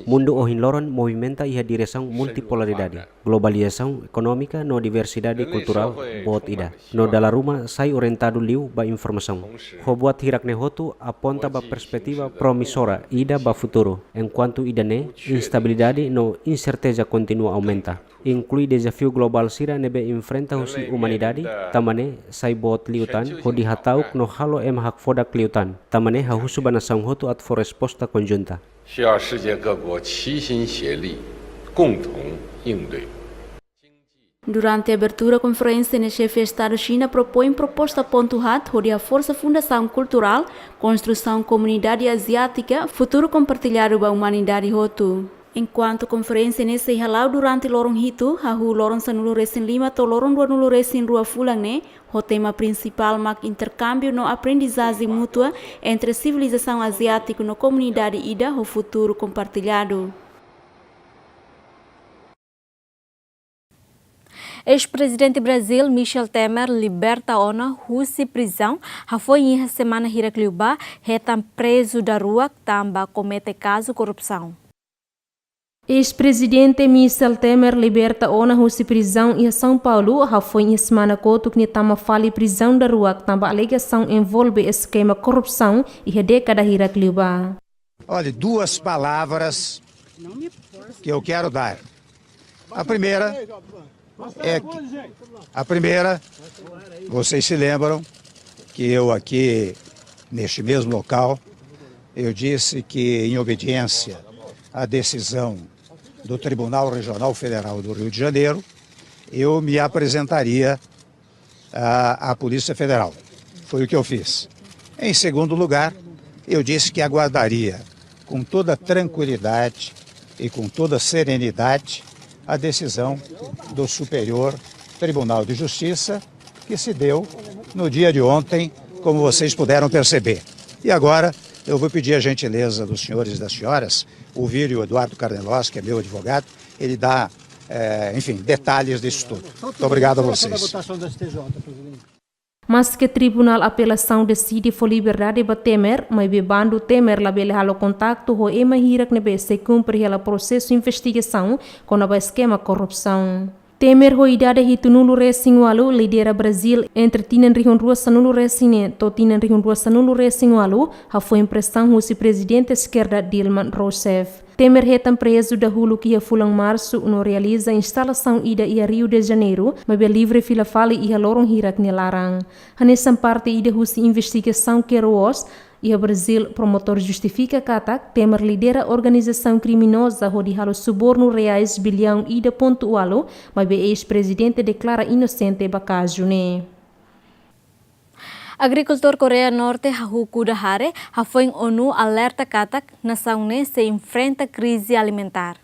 Mundu ohin loron movimenta iha diresaun multipolaridade, globalizasaun ekonómika no diversidade kulturál boot ida. No dala ruma sai orientadu liu ba informasaun. Ho buat hirak ne'e hotu aponta ba perspetiva promissora ida ba futuru, enkuantu ida-ne'e instabilidade no inserteza kontinua aumenta. Inklui dezafiu globál sira ne'ebé enfrenta husi umanidade, tanba ne'e sai boot liután hodi hata'uk no halo ema hakfodak liután, tanba ne'e hahú husu ba nasaun hotu atu fó resposta konjunta. 需要世界各国齐心协力，共同应对。 Durante abertura konferénsia ne'e, Xefe Estadu Xina propoin proposta pontu haat hodi haforsa fundasaun kulturál, konstrusaun komunidade aziátika, futuru kompartilladu ba umanidade hotu. Enkuantu konferénsia ne'e sei hala'o durante loron hitu, hahú loron sanulu resin lima to'o loron ruanulu resin rua fulan ne'e, ho tema prinsipál mak interkámbiu no aprendizajen mútua entre sivilizasaun aziátiku no komunidade ida ho futuru kompartilladu. Eis-prezidente Brazil, Michel Temer, liberta ona husi prizaun, hafoin iha semana hirak liubá, hetan prezu daruak tanba komete kazu korrupsaun. Eis-prezidente Michel Temer liberta ona husi prizaun iha São Paulo, hafoin iha semana kotuk nia tama fali prizaun daruak tanba alegasaun envolve eskema korrupsaun iha dékada hirak liubá. Olha, duas palavras que eu quero dar. A primeira é que, a primeira, vocês se lembram que eu aqui, neste mesmo local, eu disse que, em obediência à decisão do Tribunal Regional Federal do Rio de Janeiro, eu me apresentaria à, à Polícia Federal. Foi o que eu fiz. Em segundo lugar, eu disse que aguardaria com toda tranquilidade e com toda serenidade a decisão do Superior Tribunal de Justiça, que se deu no dia de ontem, como vocês puderam perceber. E agora eu vou pedir a gentileza dos senhores e das senhoras ouvirem o Eduardo Carnelós, que é meu advogado, ele dá, eh, enfim, detalhes disso tudo. Muito obrigado a vocês. Sobre a votação do S T J, presidente. Maske Tribunál Apelasaun deside fó liberdade ba Temer, maibé bandu Temer labele halo kontaktu ho ema hirak ne'ebé sei kumpre hela prosesu investigasaun kona-ba eskema korrupsaun. Temer ho idade hitunulu resin ualu lidera Brazil entre tinan rihun rua sanulu resin neen to'o tinan rihun rua sanulu resin ualu, hafoin presaun husi prezidente eskerda Dilma Rousseff. Temer hetan prezu dahuluk iha fulan Marsu no realiza instalasaun ida iha Rio de Janeiro, maibé livre fila fali iha loron hirak nia laran. Hanesan parte ida husi investigasaun Queiroz, iha Brazil, promotór justifika katak Temer lidera organizasaun kriminoza hodi halo subornu reais biliaun ida pontu ualu, maibé eis-prezidente deklara inosente ba kazu ne'e. Agrikultór Koreia Norte hahú kuda hare, hafoin ONU alerta katak nasaun ne'e sei enfrenta krize alimentár.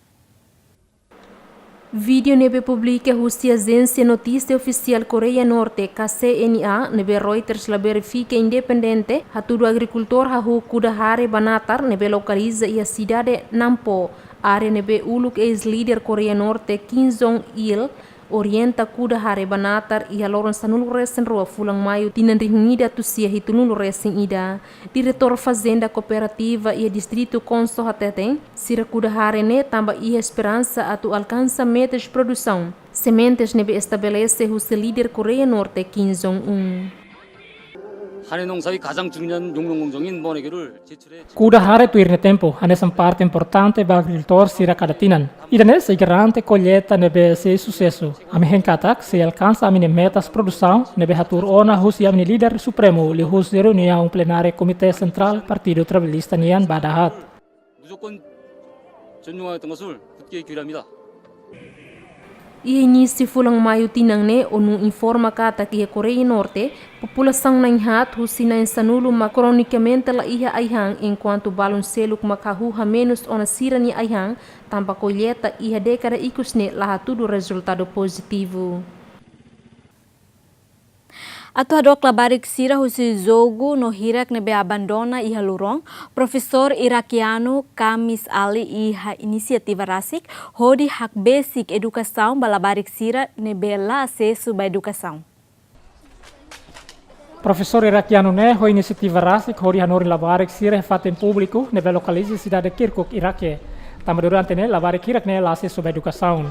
Vídeo ne'ebé publika husi ajénsia notísia ofisiál Koreia Norte, K C N A, ne'ebé Reuters la verifika independente, hatudu agrikultór hahú kuda hare ba natar ne'ebé lokaliza iha sidade Nampo, área ne'ebé uluk eis-líder Koreia Norte Kim Jong-il orienta kuda hare ba natar iha loron sanulu resin rua fulan Maiu tinan rihun ida atus sia hitunulu resin ida. Diretór Fazenda Kooperativa iha distritu Konso hateten, sira kuda hare ne'e tanba iha esperansa atu alkansa metas produsaun sementes ne'ebé estabelese husi líder Koreia Norte Kim Jong-un. 한해 농사의 가장 중요한 용농 공정인 monegirul 제출해. Kuda hare tuir nia tempu hanesan parte importante ba agrikultór sira kada tinan. Ida-ne'e sei garante kolleita ne'ebé sei susesu. Ami hein katak sei alkansa ami-nia metas produsaun ne'ebé hatuur ona husi ami-nia líder supremu liuhusi reuniaun plenária Komité Sentrál Partidu Trabalhista nian ba dahaat. 무조건 존중하겠다는 것을 굳게 기울입니다. Iha inísiu fulan Maiu tinan ne'e, ONU informa katak iha Koreia Norte, populasaun na'in haat husi na'in sanulu mak kronikamente la iha ai-han, enkuantu balun seluk mak hahú hamenus ona sira-nia ai-han, tanba kolleita iha dékada ikus ne'e la hatudu rezultadu pozitivu. Atu hadook labarik sira husi jogu no hirak ne'ebé abandona iha lurón, profesór irakianu Kamis Ali iha inisiativa rasik hodi hakbesik edukasaun ba labarik sira ne'ebé la asesu ba edukasaun. Profesór irakianu ne'e ho inisiativa rasik hodi hanorin labarik sira iha fatin públiku ne'ebé lokaliza sidade Kirkuk, Iraque. Tanba durante ne'e labarik hirak ne'e la asesu ba edukasaun.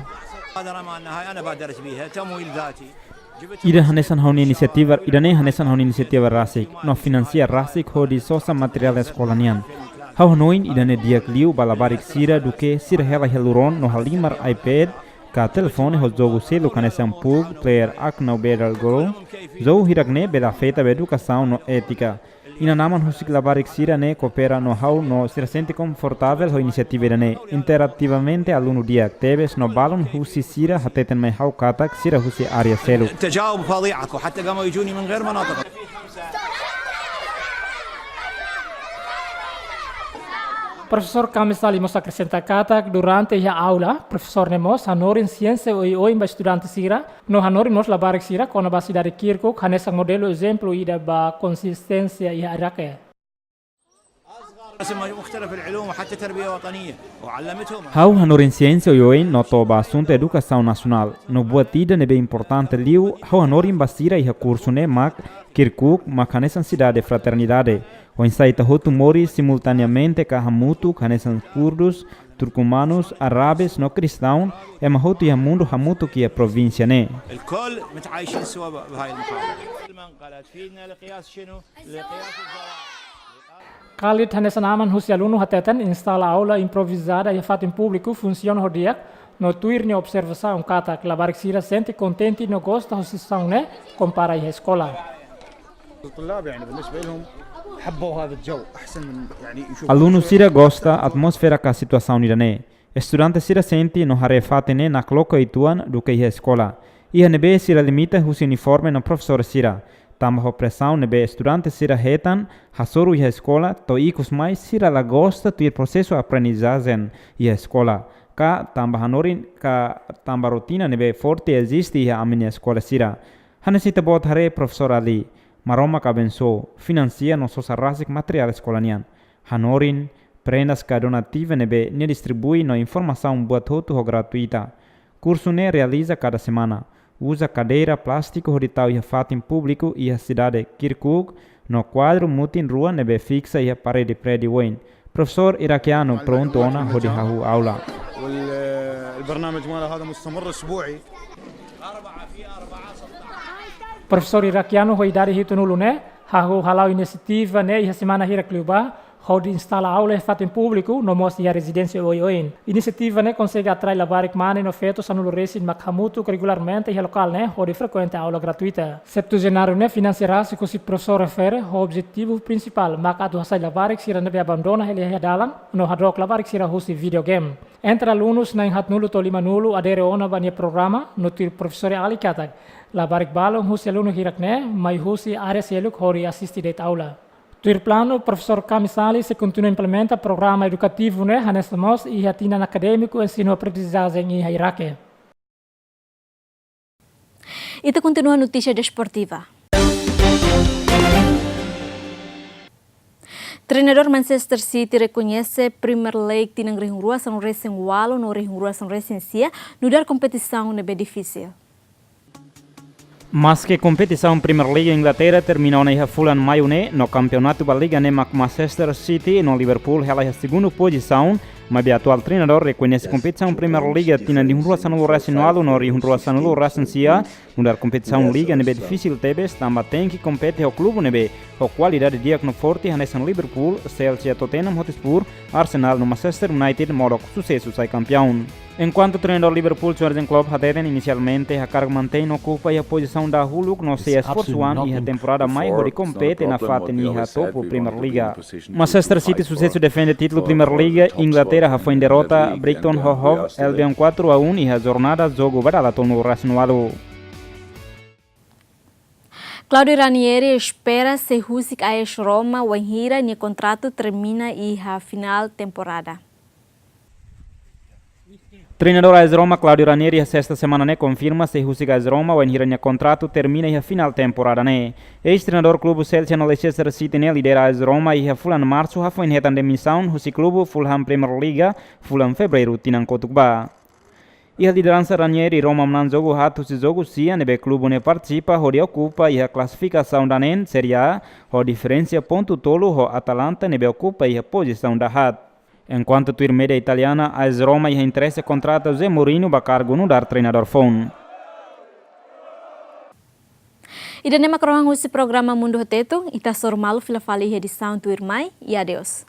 Ida hanesan ha'u-nia inisiativa, ida-ne'e hanesan ha'u-nia inisiativa rasik, no finansia rasik hodi sosa materiál eskola nian. Ha'u hanoin ida-ne'e di'ak liu ba labarik sira duké sira hela iha lurón no halimar iPad ka telefone ho jogu seluk hanesan pub, player ak no battle royale. Jogu hirak ne'e bele afeta ba edukasaun no étika. Inan-aman husik labarik sira-ne'e koopera no ha'u no sira sente konfortavel ho inisiativa ida-ne'e. Interativamente alunu di'ak tebes no balun husi sira hateten mai ha'u katak sira husi área seluk. تجاوب فظيع أكو، حتى قاموا يجوني من غير مناطق. Profesór Kamis Ali mós akresenta katak durante iha aula, profesór ne'e mós hanorin siénsia oioin ba estudante sira, no hanorin mós labarik sira kona-ba sidade Kirkuk hanesan modelu ezemplu ida ba konsisténsia iha Iraque. قسم مختلف العلوم وحتى تربية وطنية وعلمتهم. Ha'u hanorin siénsia oioin no to'o ba asuntu edukasaun nasionál. No buat ida ne'ebé importante liu, ha'u hanorin ba sira iha kursu ne'e mak Kirkuk mak hanesan sidade fraternidade. Oinsá ita hotu moris simultaneamente ka hamutuk hanesan kurdus, turkumanus, árabes no kristaun, ema hotu iha mundu hamutuk iha provínsia ne'e. الكل متعايشين سوا بهاي المحافظة. المنقلة تفيدنا لقياس شنو؟ لقياس الزراعة. Khalid hanesan aman husi alunu hateten instala aula improvizada iha fatin públiku funsiona ho di'ak, no tuir nia observasaun katak labarik sira sente kontente no gosta husi sesiaun ne'e kompara iha eskola. الطلاب يعني بالنسبة لهم حبوا هذا الجو أحسن من يعني يشوفوا. Alunu sira gosta atmosfera ka situasaun ida-ne'e. Estudante sira sente no haree fatin ne'e nakloke uitoan duké iha eskola. Iha ne'ebé sira limita husi uniforme no profesór sira. Tanba ho presaun ne'ebé estudante sira hetan hasoru iha eskola, to'o ikus mai sira la gosta tuir prosesu aprendizajen iha eskola. Ka tanba hanorin ka tanba rotina ne'ebé forte eziste iha ami-nia eskola sira. Hanesan ita-boot haree Profesór Ali, Maromak abensoa, finansia no sosa rasik materiál eskola nian. Hanorin, prendas ka donativu ne'ebé nia distribui no informasaun buat hotu ho gratuita. Kursu ne'e realiza kada semana. Uza kadeira plástiku hodi tau iha fatin públiku iha sidade Kirkuk, no kuadru mutin rua ne'ebé fiksa iha parede prédiu oin. Profesór irakianu prontu ona hodi hahú aula. والبرنامج ماله هذا مستمر أسبوعي. Profesór irakianu ho idade hitunulu ne'e hahú hala'o inisiativa ne'e iha semana hirak liubá, hodi instala aula iha fatin públiku no mós iha rezidénsia oioin. Inisiativa ne'e konsege atrai labarik mane no feto sanulu resin mak hamutuk regularmente iha lokál ne'e hodi frekuenta aula gratuita. Septujenáriu ne'e finansia rasik husi profesór refere ho objetivu prinsipál mak atu hasai labarik sira ne'ebé abandona hela iha dalan no hadook labarik sira husi video game. Entre alunus na'in haatnulu to'o limanulu adere ona ba nia programa, no tuir Profesór Ali katak labarik balun husi alunu hirak ne'e mai husi área seluk hodi asiste de'it aula. Tuir planu, Profesór Kamisali sei kontinua implementa programa edukativu ne'e hanesan mós iha tinan akadémiku ensinu aprendizajen iha Irake. Ita kontinua notísia desportiva. Treinadór Manchester City rekoñese Premier League tinan rihun rua sanulu resin ualu no rihun rua sanulu resin sia nu'udar kompetisaun ne'ebé difisil. Maske kompetisaun Premier League Inglaterra termina ona iha fulan Maiu ne'e, no kampeonatu ba liga ne'e mak Manchester City no Liverpool hela iha segundu pozisaun, maibé atuál treinadór rekoñese kompetisaun Premier League tinan rihun rua sanulu resin ualu no rihun rua sanulu resin sia nu'udar kompetisaun liga ne'ebé difisil tebes, tanba tenke kompete ho klube ne'ebé ho kualidade di'ak no forte hanesan Liverpool, Chelsea, Tottenham Hotspur, Arsenal no Manchester United molok susesu sai kampeaun. Enkuantu treinadór Liverpool, Jurgen Klopp, hateten inisialmente hakarak mantein no okupa iha pozisaun dahuluk no sei esforsu an iha temporada mai hodi kompete nafatin iha topu Premier League. Manchester City susesu defende títulu Premier League Inglaterra hafoin derrota Brighton ho Hove Albion quatro a um iha jornada jogu ba dala tolunulu resin ualu. Claudio Ranieri espera sei husik AS Roma wainhira nia kontratu termina iha finál temporada. Treinadór AS Roma Claudio Ranieri iha sesta semana ne'e konfirma sei husik AS Roma wainhira nia kontratu termina iha finál temporada ne'e. Eis-treinadór klube Chelsea no Leicester City ne'e lidera AS Roma iha fulan Marsu hafoin hetan demisaun husi klube Fulham Premier League fulan Fevereiru tinan kotuk ba. Iha lideransa Ranieri, Roma manán jogu haat husi jogu sia ne'ebé klube ne'e partisipa hodi okupa iha klasifikasaun daneen Serie A ho diferensa pontu tolu ho Atalanta ne'ebé okupa iha pozisaun dahaat. Enkuantu tuir média italiana, AS Roma iha interese kontrata José Mourinho ba kargu nu'udar treinadór foun. Ida-ne'e mak rohan husi programa Mundu ho Tetun, ita hasoru malu fila fali iha edisaun tuirmai, i adeus.